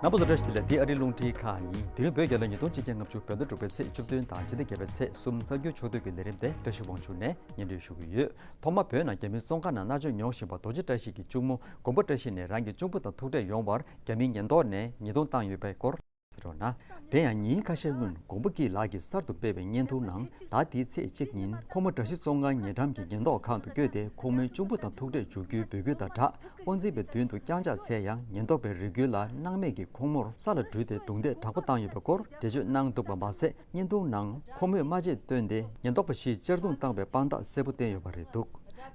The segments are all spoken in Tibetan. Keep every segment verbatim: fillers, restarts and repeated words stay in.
རྣམ་པ་ཚོ་བཀྲ་ཤིས་བདེ་ལེགས། འདི་ཨ་རིའི་རླུང་འཕྲིན་ཁང་ཡིན། དེ་རིང་བོད་རྒྱལ་ལོ་ཉིས་སྟོང་གཅིག་བརྒྱ་ལྔ་བཅུ་བོད་ཟླ་དྲུག་པའི་ཚེས་བཅུ་བདུན་དང་སྤྱི་ཟླ་བརྒྱད་པའི་ཚེས་གསུམ་གསར་འགྱུར་ཕྱོགས་བསྡུས་ཀྱི་ལས་རིམ་དེ་བཀྲ་ཤིས་དབང་ཕྱུག་ནས་སྙན་སྒྲོན་ཞུ་གི་ཡོད། ཐོག་མར་བོད་ནང་རྒྱ་མིའི་བཙོན་ཁང་ནང་མནར་གཅོད་མྱོང་བཞིན་པ་རྡོ་རྗེ་བཀྲ་ཤིས་ཀྱི་གཅུང་མོ་མགོན་པོ་བཀྲ་ཤིས་ནས་རང་གི་གཅུང་པོ་དང་ཐུག་འཕྲད་ཡོང་བར་རྒྱ་མིའི་ཉེན་རྟོག་ནས་ཉེས་རྡུང་བཏང་ཡོད་པའི་སྐོར་ཟེར་རོགས་གནང་། དེ་ཡང་ཉིན་ཁ་ཤས་སྔོན་མགོན་པོ་སྐྱིད་ལགས་ཀྱིས་གསར་དུ་སྤེལ་བའི་བརྙན་ཐུང་ནང་ཟླ་འདིའི་ཚེས་གཅིག་ཉིན་ཁོང་མོ་གྲྭ་བཞི་བཙོན་ཁང་ཉེ་འགྲམ་གྱི་ཉེན་རྟོག་ཁང་དུ་བསྐྱོད་དེ་ཁོང་མོའི་གཅུང་པོ་དང་ཐུག་འཕྲད་འཇུག་རྒྱུའི་འབོད་སྐུལ་དང་སྦྲགས། དབང་འཛིན་པའི་མདུན་དུ་བརྐྱངས་ཕྱག་འཚལ་ཡང་ཉེན་རྟོག་པས་རེ་སྐུལ་ལ་སྣང་མེད་ཀྱིས་ཁོང་མོར་ས་ལ་བྲུས་ཏེ་རྡུང་རྡེག་དྲག་པོ་བཏང་ཡོད་པའི་སྐོར་འགྲེལ་བརྗོད་གནང་འདུག་པ་མ་ཟད། བརྙན་ཐུང་ནང་ཁོ་མོས་རྨ་ཆས་བཏོན་ཏེ་ཉེན་རྟོག་པ་བཞིས་གཅར་རྡུང་བཏང་བའི་དཔང་རྟགས་གསལ་པོ་བསྟན་ཡོད་པ་རེད་འདུག་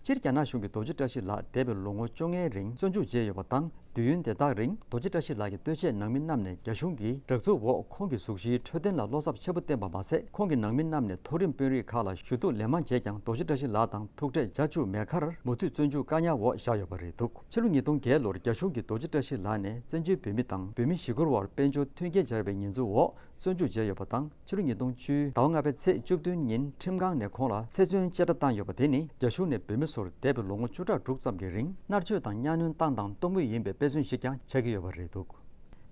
སྤྱིར་རྒྱ་ནག་གཞུང་གིས་རྡོ་རྗེ་བཀྲ་ཤིས་ལགས་འདས་པའི་ལོ་ངོ་བཅོ་ལྔའི་རིང་བཙོན་འཇུག་བྱས་ཡོད་པ་དང་། དུས་ཡུན་དེ་དག་རིང་རྡོ་རྗེ་བཀྲ་ཤིས་ལགས་ཀྱི་ལྟོས་ཆས་ནང་མི་རྣམས་ནས་རྒྱ་གཞུང་གི་དྲག་འཛུགས་འོག་ཁོང་གི་གཟུགས་གཞིའི་འཕྲོད་བསྟེན་ལ་བློ་འཚབ་ཆེན་པོ་བསྟན་པ་མ་ཟད། ཁོང་གི་ནང་མི་རྣམས་ནས་མཐོ་རིམ་དཔོན་རིགས་ཁག་ལ་ཞུ་གཏུག་ལན་མང་བྱས་ཀྱང་རྡོ་རྗེ་བཀྲ་ཤིས་ལགས་དང་ཐུག་འཕྲད་བྱ་བཅུག་མེད་ཁར་མུ་མཐུད་བཙོན་འཇུག་བཀག་ཉར་འོག་བཞག་ཡོད་པ་རེད་འདུག་ཕྱི་ལོ་ཉིས་སྟོང་བརྒྱད་ལོར་རྒྱ་གཞུང་གིས་རྡོ་རྗེ་བཀྲ་ཤིས་ལགས་ནས་བཙན་བྱོལ་བོད་མི་དང་བོད་མི་གཞིས་སྐོར་བར་དཔལ་འབྱོར་མཐུན་རྐྱེན་སྦྱར་བའི་ཉེས་འཛུགས་འོག་བཙོན་འཇུག་བྱས་ཡོད་པ་དང་། ཕྱི་ལོ་ཉིས་སྟོང་བཅུ་ཟླ་བ་ལྔ་པའི་ཚེས་བཅུ་བདུན་ཉིན་ཁྲིམས་ཁང་ནས་ཁོང་ལ་ཚེ་བཙོན་བཅད་ཁྲ་བཏང་ཡོད་པ་དེ་ནི་རྒྱ་གཞུང་ནས་བོད་མི་ཚོར་འདས་པའི་ལོ་ངོ་བཅུ་ཕྲག་དྲུག་ཙམ་གྱི་རིང་མནར་གཅོད་དང་གཉའ་གནོན་བཏང་དང་གཏོང་མུས་ཡིན་པའི་དཔེ་མཚོན་ཞིག་ཀྱང་ཆགས་ཀྱི་ཡོད་པ་རེད་འདུག་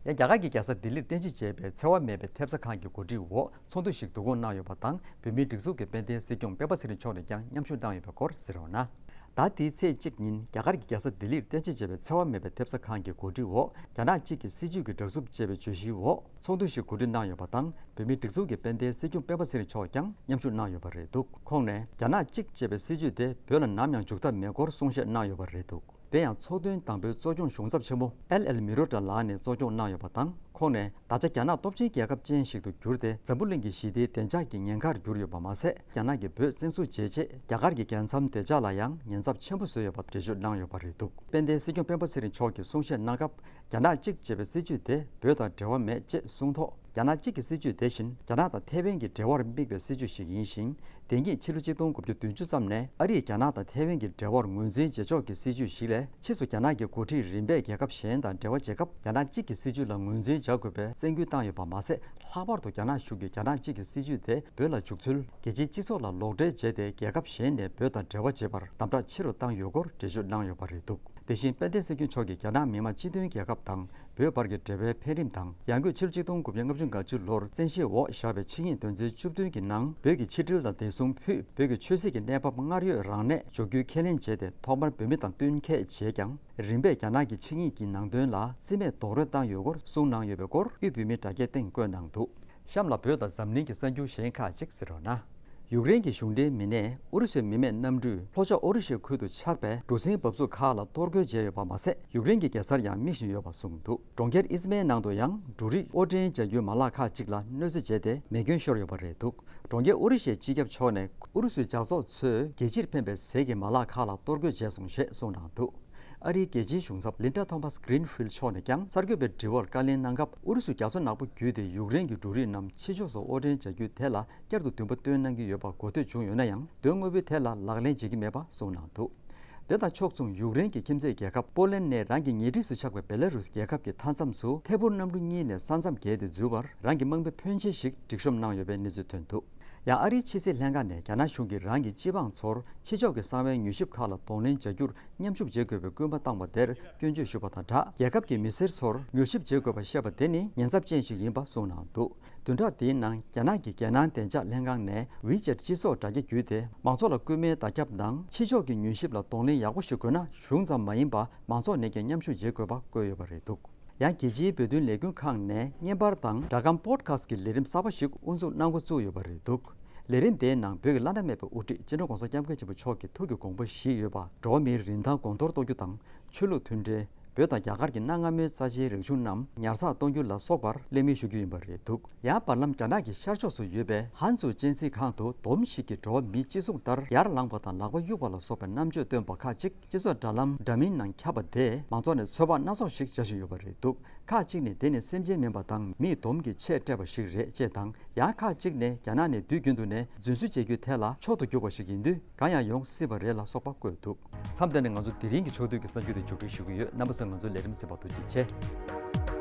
ཡང་རྒྱ་གར་གྱི་རྒྱལ་ས་ལྡི་ལིར་རྟེན་གཞི་བྱས་པའི་འཚེ་བ་མེད་པའི་ཐེབས་རྩ་ཁང་གི་གོ་སྒྲིག་འོག་ཚོགས་འདུ་ཞིག་བསྡུ་སྐོང་གནང་ཡོད་པ་དང་། བོད་མིའི་སྒྲིག་འཛུགས་ཀྱི་དཔལ་ལྡན་སྲིད་སྐྱོང་སྤེན་པ་ཚེ་རིང་མཆོག་ནས་ཀྱང་མཉམ་ཞུགས་གནང་ཡོད་པའི་སྐོར་གསན་རོགས་གནང་། ཟླ་འདིའི་ཚེས་གཅིག་ཉིན་རྒྱ་གར་གྱི་རྒྱལ་ས་ལྡི་ལིར་རྟེན་གཞི་བྱས་པའི་འཚེ་བ་མེད་པའི་ཐེབས་རྩ་ཁང་གི་གོ་སྒྲིག་འོག་རྒྱ་ནག་གཅིག་གི་སྲིད་བྱུས་ཀྱི་དྲག་འཛུགས་ཅེས་པའི་བརྗོད་གཞིའི་འོག་ཚོགས་འདུ་ཞིག་གོ་སྒྲིག་གནང་ཡོད་པ་དང་། བོད་མིའི་སྒྲིག་འཛུགས་ཀྱི་དཔལ་ལྡན་སྲིད་སྐྱོང་སྤེན་པ་ཚེ་རིང་མཆོག་ཀྱང་མཉམ་ཞུགས་གནང་ཡོད་པ་རེད་འདུག་ཁོང་ནས་རྒྱ་ནག་གཅིག་ཅེས་པའི་སྲིད་བྱུས་དེ་བོད་ལ་ནམ་ཡང་འཇུག་ཐབས་མེད་སྐོར་གསུང་བཤད་གནང་ཡོད་པ་རེད་འདུག་དེ་ཡང་ཚོགས་ཐུན་དང་པོའི་གཙོ་སྐྱོང་གཞུང་ཚབ་ཆེན་མོ་ཨེལ་ཨེལ་མི་རོ་ཏྲ་ལགས་ནས་གཙོ་སྐྱོང་གནང་ཡོད་པ་དང་། ཁོང་ནས་ད་ཆ་རྒྱ་ནག་སྟོབས་ཆེན་རྒྱལ་ཁབ་ཅན་ཞིག་ཏུ་གྱུར་ཏེ་འཛམ་བུ་གླིང་གི་ཞི་བདེའི་བདེ་འཇགས་ཀྱི་ཉེན་ཁར་གྱུར་ཡོད་པ་མ་ཟད། རྒྱ་ནག་གིས་བོད་བཙན་འཛུལ་བྱས་རྗེས་རྒྱ་གར་གྱི་རྒྱལ་མཚམས་བདེ་འཇགས་ལ་ཡང་ཉེན་ཚབས་ཆེན་པོ་བཟོས་ཡོད་པ་འགྲེལ་བརྗོད་གནང་ཡོད་པ་རེད་འདུག་དཔལ་ལྡན་སྲིད་སྐྱོང་སྤེན་པ་ཚེ་རིང་མཆོག་གིས་གསུང་བཤད་གནང་སྐབས། རྒྱ་ནག་གཅིག་ཅེས་པའི་སྲིད་བྱུས་དེ་བོད་དང་འབྲེལ་བ་མེད་ཅེས་གསུངས་ཐོག་རྒྱ་ནག་གཅིག་གི་སྲིད་བྱུས་དེ་བཞིན་རྒྱ་ནག་དང་ཐའེ་ཝན་གྱི་འབྲེལ་བར་དམིགས་པའི་སྲིད་བྱུས་ཤིག་ཡིན་ཞིང་། དེ་ཉིད་ཕྱི་ལོ་ཆིག་སྟོང་དགུ་བརྒྱ་བདུན་ཅུ་ཙམ་ནས་ཨ་རིས་རྒྱ་ནག་དང་ཐའེ་ཝན་གྱི་འབྲེལ་བར་ངོས་འཛིན་བྱེད་ཕྱོགས་ཀྱི་སྲིད་བྱུས་ཤིག་ལས། ཕྱིས་སུ་རྒྱ་ནག་གི་འགོ་ཁྲིད་རིམ་པས་རྒྱལ་ཁབ་གཞན་དང་འབྲེལ་བ་བྱེད་སྐབས་རྒྱ་ནག་གཅིག་གི་སྲིད་བྱུས་ལ་ངོས་འཛིན་བྱ་དགོས་པའི་བཙན་སྐུལ་བཏང་ཡོད་པ་མ་ཟད། ལྷག་པར་དུ་རྒྱ་ནག་གཞུང་གིས་རྒྱ་ནག་གཅིག་གི་སྲིད་བྱུས་དེ་བོད་ལ་འཇུག་ཚུལ། རྒྱལ་སྤྱིའི་སྤྱི་ཚོགས་ལ་ལོག་འགྲེལ་བྱས་ཏེ་རྒྱལ་ཁབ་གཞན་ནས་བོད་དང་འབྲེལ་བ་བྱེད་པར་དམ་དྲག་ཆེ་རུ་བཏང་ཡོད་སྐོར་འགྲེལ་བརྗོད་གནང་ཡོད་པ་རེད་འདུག་དེ་བཞིན་དཔལ་ལྡན་སྲིད་སྐྱོང་མཆོག་གིས་རྒྱ་ནག་མི་དམངས་སྤྱི་མཐུན་རྒྱལ་ཁབ་དང་བོད་བར་གྱི་འབྲེལ་བའི་འཕེལ་རིམ་དང་། ཡང་སྒོས་ཕྱི་ལོ་ཆིག་སྟོང་དགུ་བརྒྱ་ལྔ་བཅུ་ང་བཅུ་ལོར་བཙན་ཤེད་འོག་བཞག་པའི་ཆིངས་ཡིག་དོན་ཚན་བཅུ་བདུན་གྱི་ནང་བོད་ཀྱི་ཕྱི་འབྲེལ་དང་བདེ་སྲུང་ཕུད། བོད་ཀྱི་ཆོས་སྲིད་ཀྱི་གནས་བབ་སྔར་ཡོད་རང་གནས་འཇོག་རྒྱུའི་ཁས་ལེན་བྱས་ཏེ། ཐོག་མར་བོད་མི་དང་བསྟུན་མཁས་བྱས་ཀྱང་། རིམ་པས་རྒྱ་ནག་གི་ཆིངས་ཡིག་གི་ནང་དོན་ལ་རྩིས་མེད་རྡོག་རོལ་བཏང་ཡོད་སྐོར་གསུངས་གནང་ཡོད་པའི་སྐོར་དབུས་བོད་མིའི་དྲ་རྒྱའི་སྟེང་བཀོད་གནང་འདུག་གཤམ་ལ་བོད་དང་འཛམ་གླིང་གི་གསར་འགྱུར་གཞན་ཁག་ཅིག་གསན་རོགས་གནང་། ཡུཀ་རེན་གྱི་གཞུང་འབྲེལ་མི་སྣས་ཨུ་རུ་སུའི་མི་མེད་གནམ་གྲུས་ལྷོ་ཕྱོགས་ཨོ་རི་ཤའི་ཁུལ་དུ་ཆགས་པའི་གྲུ་གཟིངས་འབབ་ཚུགས་ཁག་ལ་གཏོར་རྒོལ་བྱས་ཡོད་པ་མ་ཟད། ཡུཀ་རེན་གྱི་རྒྱལ་སར་ཡང་རྨིས་བཞིན་ཡོད་པ་གསུངས་འདུག་གྲོང་ཁྱེར་ཨི་ཛི་མའི་ནང་དུ་ཡང་འབྲུ་རིགས་དབོར་འདྲེན་བྱ་རྒྱུའི་མ་ལག་ཁག་ཅིག་ལ་གནོད་འཚེ་བྱས་ཏེ་མེ་སྐྱོན་ཤོར་ཡོད་པ་རེད་འདུག་གྲོང་ཁྱེར་ཨོ་རི་ཤའི་སྤྱི་ཁྱབ་མཆོག་ནས་ཨུ་རུ་སུའི་ཇག་ཚོགས་ཚོས་རྒྱལ་སྤྱིར་ཕན་པའི་ཟས་ཀྱི་མ་ལག་ཁག་ལ་གཏོར་རྒོལ་བྱས་སོང་ཞེས་གསུངས་གནང་འདུག་ཨ་རིའི་རྒྱལ་སྤྱིའི་གཞུང་ཚབ་ལིན་ཌ་ཐོ་མཱས་གྷི་རིན་ཕིལ་མཆོག་ནས་ཀྱང་གསར་འགོད་པའི་དྲི་བར་བཀའ་ལན་གནང་སྐབས། ཨུ་རུ་སུས་རྒྱ་མཚོ་ནག་པོ་བརྒྱུད་དེ་ཡུཀ་རེན་གྱི་འབྲུ་རིགས་རྣམས་ཕྱི་ཕྱོགས་སུ་དབོར་འདྲེན་བྱ་རྒྱུའི་ཐད་ལ་བསྐྱར་དུ་འདུན་པ་བཏོན་གནང་གི་ཡོད་པ་གོ་ཐོས་བྱུང་ཡོད་ན་ཡང་། དོན་དངོས་པོའི་ཐད་ལ་ལག་ལེན་བྱེད་ཀྱི་མེད་པ་གསུངས་གནང་འདུག་དེ་དང་ཕྱོགས་མཚུངས། ཡུཀ་རེན་གྱི་ཁྱིམ་མཚེས་རྒྱལ་ཁབ་པོ་ལན་ནས་རང་གི་ཉེ་འཁྲིས་སུ་ཆགས་པའི་བེ་ལ་རུས་རྒྱལ་ཁབ་ཀྱི་མཐའ་མཚམས་སུ་ཐད་འཕུར་གནམ་གྲུ་གཉིས་ནས་ས་མཚམས་བརྒལ་ཏེ་འཛུལ་བར་རང་གི་དམག་མི་ཕོན་ཆེ་ཞིག་སྒྲིག་གཤོམ་གནང་ཡོད་པའི་གནས་ཚུལ་ཐོན་འདུག་ཡང་ཨ་རིའི་ཕྱི་སྲིད་ལྷན་ཁང་ནས་རྒྱ་ནག་གཞུང་གིས་རང་གི་སྤྱི་འབངས་ཚོར་ཕྱི་ཕྱོགས་ཀྱི་གསང་བའི་མྱུལ་ཞིབ་ཁག་ལ་གདོང་ལེན་བྱ་རྒྱུར་མཉམ་ཞུགས་བྱེད་དགོས་པའི་སྐུལ་མ་བཏང་བ་དེར་སྐྱོན་བརྗོད་ཞུས་པ་དང་སྦྲགས། རྒྱལ་ཁབ་ཀྱི་མི་སེར་ཚོར་མྱུལ་ཞིབ་བྱེད་དགོས་པ་བཤད་པ་དེ་ནི་ཉེན་ཚབས་ཅན་ཞིག་ཡིན་པ་གསུངས་གནང་འདུག་བདུན་ཕྲག་འདིའི་ནང་རྒྱ་ནག་གི་རྒྱལ་ནང་བདེ་འཇགས་ལྷན་ཁང་ནས་ཝི་ཅེཊ་སྤྱི་ཚོགས་དྲ་རྒྱ་བརྒྱུད་དེ་མང་ཚོགས་ལ་སྐུལ་མའི་བརྡ་ཁྱབ་ནང་། ཕྱི་ཕྱོགས་ཀྱི་མྱུལ་ཞིབ་ལ་གདོང་ལེན་ཡག་པོ་ཞིག་དགོས་ན། གཞུང་ཙམ་མ་ཡིན་པར་མང་ཚོགས་ནས་ཀྱང་མཉམ་ཞུགས་བྱེད་དགོས་པ་བཀོད་ཡོད་པ་རེད་འདུག་ཡང་རྒྱལ་སྤྱིའི་བོད་དོན་ལས་འགུལ་ཁང་ནས་བརྙན་པར་དང་སྒྲ་སྒམ་པོ་ཌི་ཁ་སི་ཊི་གི་ལས་རིམ་གསར་པ་ཞིག་དབུ་འཛུགས་གནང་འགོ་བཙུགས་ཡོད་པ་རེད་འདུག་ལས་རིམ་དེའི་ནང་བོད་ཀྱི་བླ་ན་མེད་པའི་དབུ་ཁྲིད་སྤྱི་ནོར་༸གོང་ས་༸སྐྱབས་མགོན་ཆེན་པོ་མཆོག་གི་ཐུགས་ཀྱི་དགོངས་པ་བཞེས་ཡོད་པ། འགྲོ་བ་མིའི་རིན་ཐང་གོང་མཐོར་གཏོང་རྒྱུ་དང་། ཆོས་ལུགས་མཐུན་འབྲེལ། བོད་དང་རྒྱ་གར་གྱི་གནའ་སྔ་མོའི་རྩ་ཆེའི་རིག་གཞུང་རྣམས་ཉར་ཚགས་གཏོང་རྒྱུ་ལ་སོགས་པར་གླེང་མོལ་ཞུ་རྒྱུ་ཡིན་པ་རེད་འདུག་ཡང་བར་ལམ་རྒྱ་ནག་གི་ཤར་ཕྱོགས་སུ་ཡོད་པའི་ཧན་ཙུའུ་གཅན་གཟན་ཁང་དུ་སྡོམ་ཞིག་གིས་འགྲོ་བ་མིའི་སྤྱི་སྲུང་ལྟར་ཡར་ལངས་པ་དང་ལག་པ་གཡུག་པ་ལ་སོགས་པའི་རྣམ་དཔྱོད་སྟོན་པ་ཁག་ཅིག་སྤྱི་ཚོགས་དྲ་ལམ་འདྲ་མིན་ནང་ཁྱབ་པ་དེས་མང་ཚོགས་ནས་ཚོད་དཔག་སྣ་ཚོགས་ཤིག་བྱ་བཞིན་ཡོད་པ་རེད་འདུག་ཁག་ཅིག་ནས་དེ་ནི་སེམས་ཅན་མིན་པ་དང་མིའི་སྡོམ་གྱི་ཆས་སྤྲས་པ་ཞིག་རེད་ཅེས་དང་། ཡང་ཁག་ཅིག་ནས་རྒྱ་ནག་ནས་དུས་རྒྱུན་དུ་ནས་རྫུན་བཟོ་བྱེད་རྒྱུའི་ཐད་ལ་མཆོག་ཏུ་གྱུར་པ་ཞིག་ཡིན་དུས། གང་ཡང་ཡོང་སྲིད་པ་རེད་ལ་སོགས་པ་བཀོད་འདུག་མཚམས་འདི་ནས་ང་ཚོ་དེ་རིང་གི་ཕྱོགས་བསྡུས་ཀྱི་གསར་འགྱུར་དེ་མཇུག་སྒྲིལ་ཞུ་གི་ཡོད། རྣམ་པ་ཚོས་ང་ཚོའི་ལས་རིམ་གསན་པར་ཐུགས་རྗེ་ཆེ།